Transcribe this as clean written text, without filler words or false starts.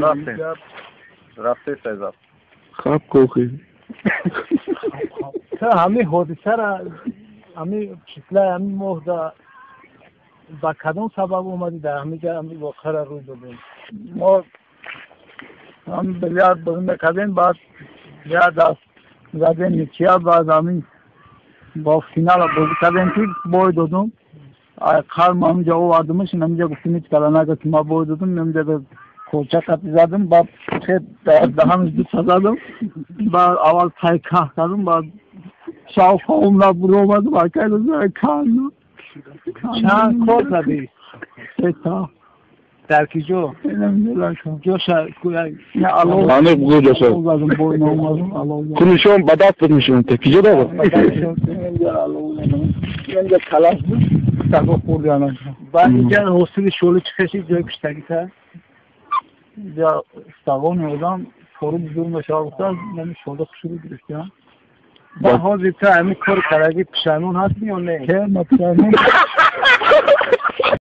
Рафтем. Рафте сайзаб. Хаб кохи. Ҳамин ҳодисара, ҳамин числаи ҳамин моҳда ба кадом сабаб омадӣ, дар ҳамин ҷа ҳамин воқеара рӯй додем? Мо ҳам билярд бозӣ мекардем, баъд як даст задем ничья, баъд ҳамин бо финала бозӣ кардем, ки бой додум. Қалм ҳаминҷа овардумаш, ҳаминҷа гуфтим, ҳеҷ кала нага, ки ма бой додум. Ҳаминҷа кӯча қати задум, баъд даҳамиш дута задум, баъд аввал тай каҳ кардум, баъд шав ховум набуромадум, акай канду. Чанд кор задӣ? Сета. Дар ки ҷо? Ҷоша? Аниқ бугӯ ҷоша. Кунишон ба даст нишон те. Киҷо дорад? Инҷа калаш буд, таго хӯрди анаша. Баъд инҷа ҳосили шоли чӣ хешид, ҷои куштагита? Инҷа стагони одам фору бузург мешавад, гуфта, нами шода хушрӯ гирифтиам. Ба ҳозир ту ҳамин кори кардаги пушаймон ҳастӣ ё не? Ке, ма пушаймон.